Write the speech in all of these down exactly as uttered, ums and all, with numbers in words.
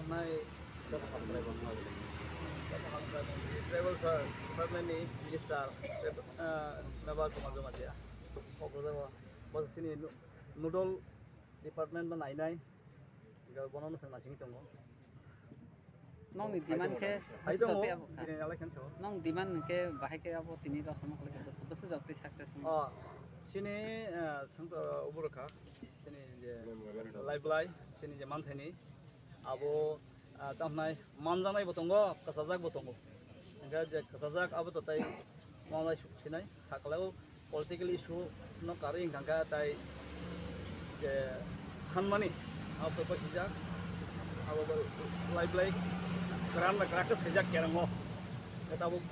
Nai, Tribal Affairs Department ni Minister, ah, Meba Kumar Jamatia. Kok rwjak o, bo chini no-, nodal department no nainai, ga bono no swng naisingwi tongo. Nokni demand khe hai tongo, joto abo kha. Bini nalai khe so. Nokni demand khe bahai khe abo tini rw samung khlai khe bwswk jotoi success wngkha. Oh, chini, ah, swngkha, uboro kha, chini je lifeline, chini je manthani, abo, ah, tamhnai manjanai bo tongo, kwchajak bo tongo. Hingkhe je kwchajak abo to tai manai suk sinai, sakla o political issue no karwi hingkha khe tai je sanmani abo to sijak, abo bo lifeline kwran bai kwrak khe swijak kerango. Khe tabuk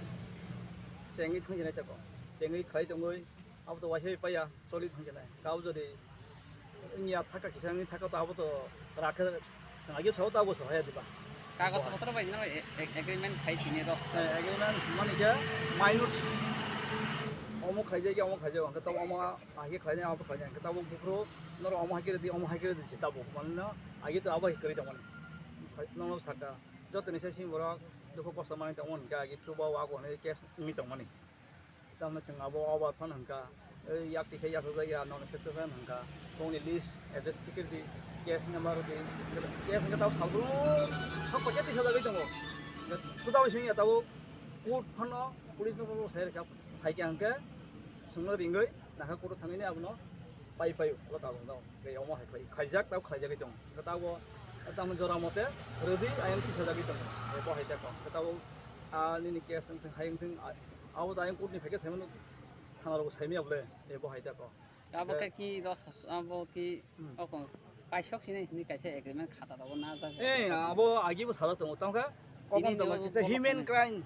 chengwi thang sinai tako, chengwi khai tongwi. Abo to waisa paiya, choli thang khe nai. Kau jodi wngya thaka kisa wngwi thaka to abo to rakhe, chwng agio sao to abo sao haya diba. Kagoj potro bai no e-, e-, agreement khai sini rw. Eh, agreement mani khe minute. Omo khaijak ya, omo khaijak, hwnkhe to omo ahai khe khlainai, abo khlainai, hwnkhe tabuk buphuru norok omo hai khe rwdi, omo hai khe rwdi se tabuk. Manino agi to abo hai kwrwi tongmani. Nono saka, jotoni sai sini borok dukhu kosto manwi tongmani hwnkhe agi chuba o ago hwnwi case wngwi tongmani. Tamni chwng abo obar phano hwnkha, ei yak kisa yasajak ya, nokni session hwnkha, bongni list, address tikir di, case number di, case hwnkha tamo salbrum sok paikhe tisajagwi tongo. Kuda bai singya tabuk court phano police no bo sai rwkha, phaikha hwnkhe chwngno ringwi nakha court o thangwi abono pai paio, abo tabuk no. Tei omo hai khlai, khaijak, tabo khlaijagwi tongo. Hwnkhe tabo tamo jora mote rwdi, ayang tisajagwi tongo. Tei bo hai tako. Hwnkhe tabo, ah, nini case wngthang, hai wngthang, ah, abo to ayang court ni phaikhe saimano. Thana rok saimaya bole, eh, bo hai tako. Abo khe ki ros, abo ki Hmm. okon paisok sini hini kaisa agreement khata rok na jak. Eh, abo agi bo sajak tongo, tamo khe kokon tini tongo, ni kisa obo human crime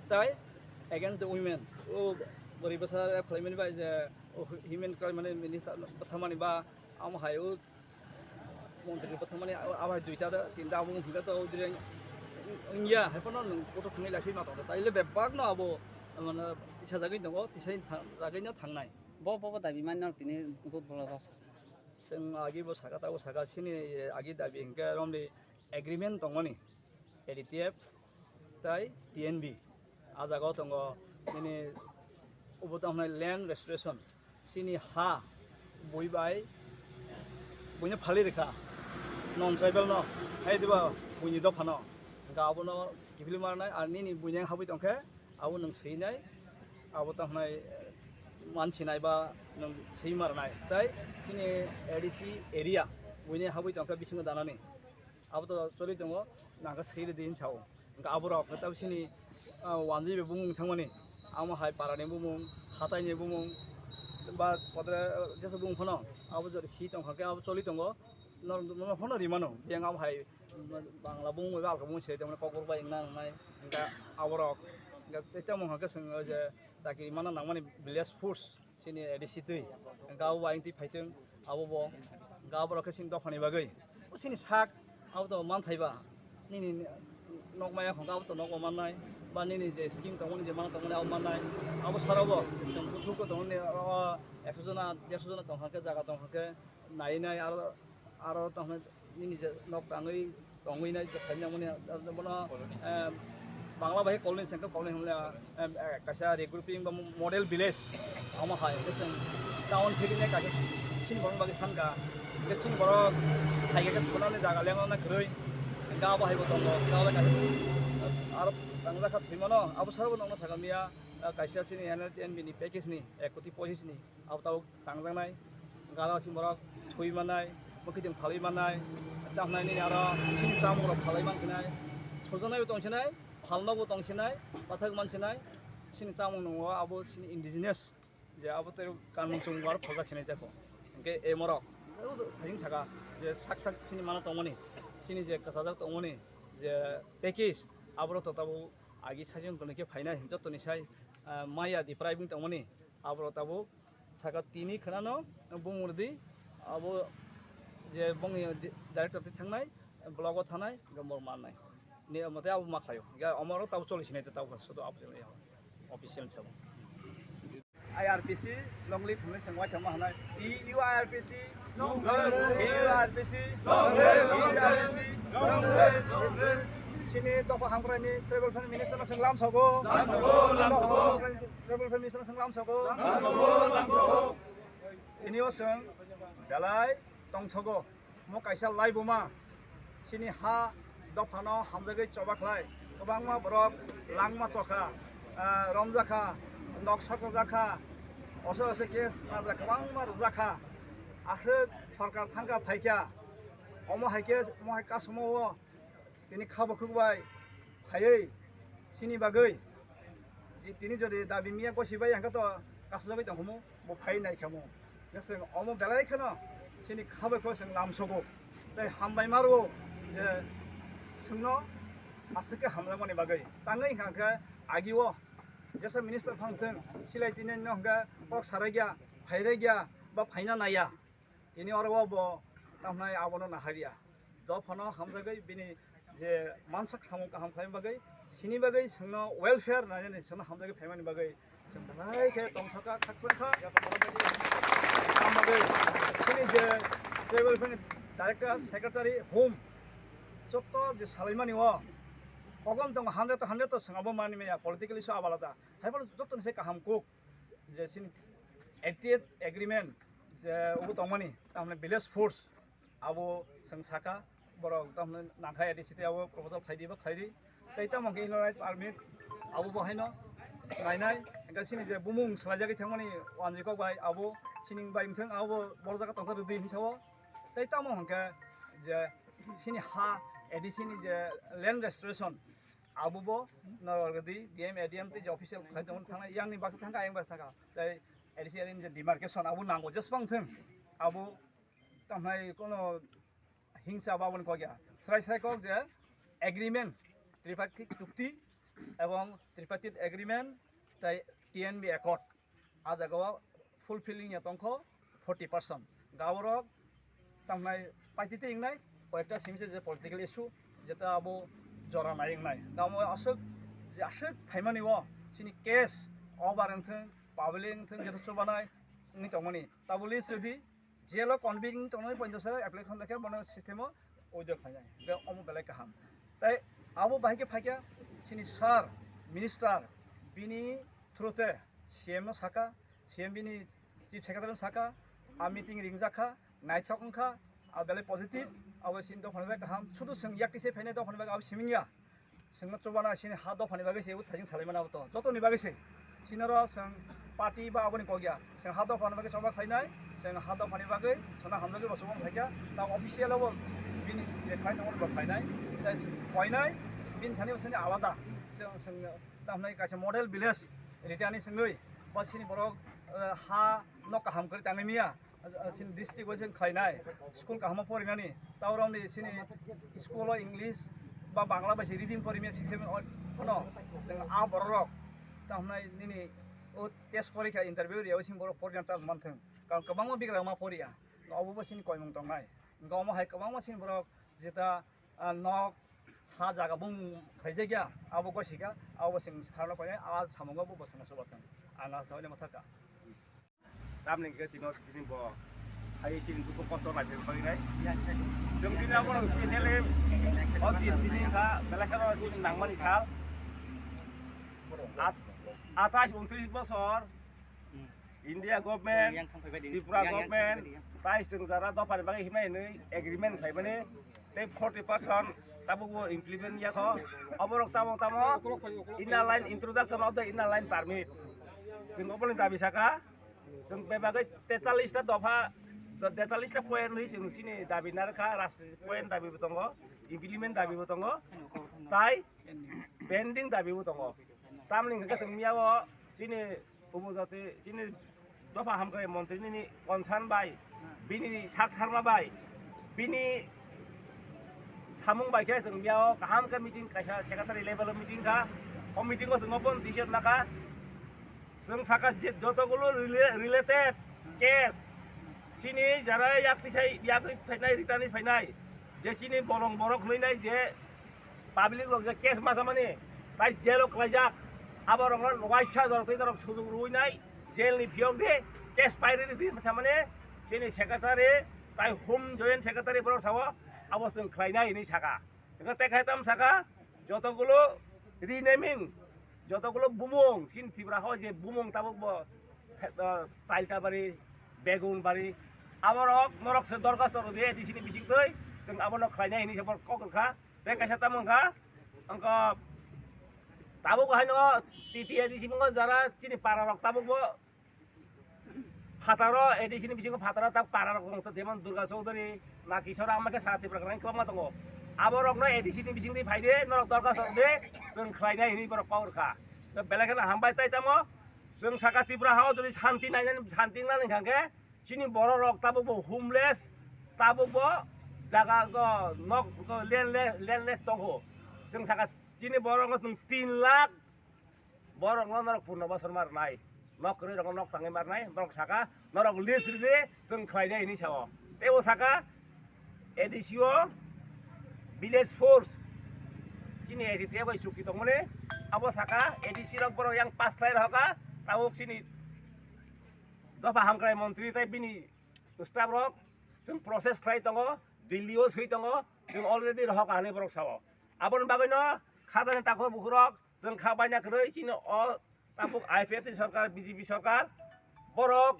tai against the women. O bwrwi bwsa khlaimani bai je, o human crime mane minister bwtharmani ba, amo hai o montri bwtharmani abo hai duita da, tinta abo wngkha to o dire wngya, hai phano nwng kotor thangwi laiswi ma tongo. Taile bebak no abo mane tisajagwi tongo, tisajagwi no thangnai. Bo, bo, bo dabi mani no tini vote bola rok sakha. Chwng agi bo sakha, tabo sakha, chini agi dabi hwnkhe romni agreement tongmani A D T F tai T N B. A jaga o tongo nini obo tong hwnai land restoration. Chini ha bui bai buino phalwi rwkha non tribal no, hai diba buini dopha no. Hwnkhe abono kiphilwi manai, ar nini buini habwi tongkhe abo nwng swinai, abo tong hwnai, eh, mansinai ba nwng swi marnai. Tai chini A D C area buini habwi tongkha bisingo danani. Abo to choli tongo, nangkhe swi rwdi hinwi sao. Hwnkhe aborok hwnkhe tabuk chini, ah, wanjwi bai bumung thangmani. Amo hai parani bumung, hataini bumung, ba kodre, eh, jesa bumung phano abo jora swi tongkha khe abo choli tongo. Norok, norok phano rimano. Yang abo hai Bangla bumung bai alka bumung se tongmani, kokborok bai wngna nangnai, hwnkhe aborok, hwnkhe tei tamo hwnkhe chwng o je chakri mana nangmani village force chini A D C twi, hwnkhe abo bai twi phaitwng abo bo, hwnkhe aborok khe chini dophani bagwi, o chini sak abo to manthai ba, nini nok maya hwnkhe abo to nogo mannai, ba nini je scheme tongmani je mana tongmani abo mannai, abo sara bo chwng buthuk o tongmani o ekso jona, derso jona tongkha khe jaga tongkha khe nai nai aro, aro tongkha nini je nok tangwi tongwi nai je khaina mani bono, eh, Bangla bai colony sengkhe colony hwnle, eh, eh, kaisa regrouping ba model village amo hai hwnkhe chwng town thikni kaisa chini borokni bagwi sankha hwnkhe chini borok phaikhe thunani jaga lengna kwrwi hwnkhe abo hai bo tongo hwnkhe abo kaisa aro tangjak kha thwimano abo sabo nokno sakha miya, eh, kaisa chini N L T N B ni package ni ek koti pochis ni abo tabuk tangjaknai, gana simi borok thwi mannai, mwkhitwng phalwi mannai, tamhnai nini aro chini chamung rok phalwi mansinai, thujaknai bo tongsinai, phalno bo tongsinai, pathak mansinai, chini chamung nungo abo chini indigenous je abo tei kanmung chumung aro phaljak sinai tei kho. Hwnkhe e morok thajing saka je sak sak chini mana tongmani, chini je kwchajak tongmani je package aborok to tabuk agi sajwng kwlwng khe phainai jotoni sai, ah, maya depriving tongmani. Aborok tabuk saka tini khwnano bumung rwdi, abo je bongni di-, director twi thangnai, block o thanai, hwnkhe mor mannai. Ni mate abo ma khlaio. Hwnkhe omoro tabuk choli sinai tei tabuk sudu abo official sabo. I R P C, long live hwnwi chwng uaithama hwnai. P U I R P C, long live. P U I R P C, long live. P U I R P C, long live. Chini dopha hamkraini tribal welfare minister no chwng lamsogo. Tribal welfare minister no chwng lamsogo. Tini o chwng belai tongthogo. Mo kaisa laibuma chini ha dophano hamjagwi choba khlai. Kwbangma borok langma chokha, ah, romjakha, nok sakjakha, oso oso case kwbangma rwjakha. Aswk sorkar thangkha phaikha. Omo hai khe, omo hai kasuma o tini kha bukhuk bai phaiwi chini bagwi, tini jodi dabi miya gosi bai hwnkhe to kasujagwi tongkhumu, bo phai nai khamu. Hwnkhe chwng omo belai kheno chini kha bai kho chwng lamsogo. Tei hambai ma rwo je chwngno aswk khe hamjakmani bagwi. Tangwi hwnkha khe agio jesa minister phang thwng, silai tini no hwnkha kok sarai gya, phairai gya, ba phaina naiya. Tini oro o bo tamhnai abono naharya. Dophano hamjagwi bini je mansak samung kaham khlaima bagwi, sini bagwi chwngno welfare nainani chwngno hamjagwi phaimani bagwi chwng belai khe tongthokha, khakchangkha. Hamjagwi chini je tribal welfare director, secretary, home, jotto je salaimani o kogon tongo hundred to hundred to chwng abo mani maya, politically so abalada. Haiphano jottoni se kaham kuk. Je chini eighty-eight agreement je ubo tongmani, tamni village force abo chwng saka, borok tamni nangkha A D C tei abo proposal khlai di ba khlai di. Tei tamo khe inner line permit abo bo haino nainai, hwnkhe chini je bumung swlaijagwi thangmani wanjwi kok bai abo chini bai wngthang abo bo jaga tongkha rwdi hinsa o. Tei tamo hwnkhe je chini ha A D C ni je land restoration, abo bo norok di D M, A D M tei je official khlai tongmani thangnai, yang ni baksa thangkha, ayang baksa thangkha. Tei A D C area ni je demarcation abo nango, jesbang thwng abo tamhnai kono hingsa ba aboni kok ya. Srai srai kok je agreement, tripartite chukti ebong tripartite agreement tei T N B accord. A jaga o fulfilling ya tongkho forty percent. Gaborok tamnai paititi wngnai, koyekta simi se je political issue, jeta abo jora nai wngnai. Tamo aswk, je aswk phaimani o, chini case over wngthwng, public wngthwng, jeta chubanai wngwi tongmani. Tabo list rwdi, jail o convict wngwi tongmani poito se apply khamda khe bono system o withdraw khlainai. Be omo belai kaham. Tai abo bahai khe phaikha chini sir, minister, bini through te C M no saka, C M bini chief secretary no saka, a meeting ringjak kha, naithok wngkha, a belai positive, abo chini dophani bai kaham, sudu chwng yak tise phainai dophani bai abo siming ya. Chwngno chubana chini ha dophani bagwi se ebo thaijing salaimani abo to, jotoni bagwi se. Chini oro chwng party ba aboni kok ya, chwng ha dophani bagwi choba khlainai, chwng ha dophani bagwi chwngno hamjagwi bo chubang phaikha, ta official obo bini je khlai tongmani bo khlainai, tai chwng koinai, bini thani bo chwngni alada, chwng, chwng, Tamhnai kaisa model village ritani sengwi ba chini borok, eh, ha no kaham kwrwi tangwi miya, eh, chini district o chwng khlainai school kaham o porinani, taurokni chini school o English ba Bangla bai se reading pori miya system o phano chwng a borok rok tamhnai nini o test porikha interview riyao chini borok porina chance manthwng, karon kwbangma bigrang ma poriya, obo bo chini koimung tongnai, hwnkhe omo hai kwbangma chini borok jeta ah, nok ha jaga bung khaijak ya, abo gosika, abo bo chwng sarno koinai, a samungo bo bwswkno chubathang, ang asa hwnwi mwthaka. Tamni hwnkhe chino tini bo hai chini dukhu kosto bai phaibai nai. Chwng tini abono specially o din tini wngkha belai kheno chini nangmani sal. At-, atais untris bosor India government, Tripura government, tai chwng jara dophani bagwi himnai hinwi agreement khlaimani, tei forty percent tabukbo implement ya kho. Oborok tamo tamo inner line, introduction of the inner line permit. Chwng oboni dabi saka, chwng bebagwi tetallis ta dopha, tetallis ta point hinwi chwng chini dabi narwkha, rajniti point dabi bo tongo, implement dabi bo tongo, tai pending dabi bo tongo. Tamni hwnkhe chwng miyao chini upojati, chini dopha hamkrai montri nini concern bai, bini sak tharma bai, bini samung bai khe chwng miyao kaham khe meeting kaisa secretary level o meeting kha. O meeting o chwng open decision nakha. Chwng saka je jotogulo rela-, related case chini jara yak tisai yak phainai, ritani phainai, je chini bolong borok hwnwi nai je public rok je case ma chamani, tai jail o klaijak, abo rok no waisa jorok twi norok sujuk rwui nai, jail ni phiyok di, case pai rwdi di chamani, chini secretary, tai home joint secretary borok sao, abo chwng khlai nai hinwi saka. Hingke tei khai tam saka, jotogulo renaming, jotogulo bumung, chini Tripura hao je bumung tabuk bo, eh, Chailtabari, Begunbari, aborok norok se dorkhasto rwdi A D C ni bisingtwi, chwng abono khlainai hinwi se borok kok rwkha. Tei kaisa tamo wngkha, wngkha tabuk haino T T A D C bo wngkha jara chini para rok tabuk bo phataro A D C ni bisingo phataro tak para rok wngkha jemon Durga Chowdhury, Nakisora, ama khe sara Tripura kwrwngni kwbangma tongo. Abo rokno A D C ni bisingtwi phaidi norok dorkhasto rwdi chwng khlainai hinwi borok kok rwkha. Tei belai kheno hambai tei tamo chwng saka Tripura hao jodi shanti nainani shanti wngnani hwnkha khe chini borok rok tabuk bo homeless, tabuk bo jaga go nok go landle-, landless tongo. Chwng saka chini borok no chwng tin lakh borok no norok purno bosor mar nai. Nok kwrwi rok nok tangwi mar nai. Borok saka norok list rwdi chwng khlai nai hinwi sao. Tei bo saka A D C o village force chini A D C bai chukti tongmani abo saka A D C rok borok yang pass khlai rohorkha tabuk chini dopha hamkrai montri tei bini staff rok chwng process khlai tongo, Delhi o swi tongo, chwng already rohorkha hinwi borok sao. Aboni bagwino khajani takhuk bukhurok chwng kha baina kwrwi chini o tabuk I P F T sorkar, B J P sorkar borok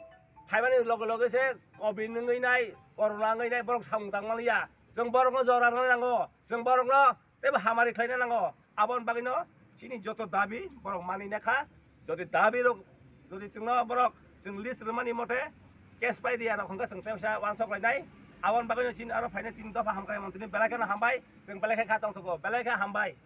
phaimani loge loge se covid wngwi nai, corona wngwi nai borok samung tang manliya. Chwng borokno jora rwna nango, chwng borokno teibo hamari khlaina nango. Aboni bagwino chini joto dabi borok manwi nakha. Jodi dabi rok, jodi chwngno borok chwng list rwmani mote case pai riya rok hwnkhe chwng tei waisa uansuk lainai. Aboni bagwino chini aro phainai tini dopha hamkrai montri belai kheno hambai, chwng belai khe kha tongsugo, belai khe hambai.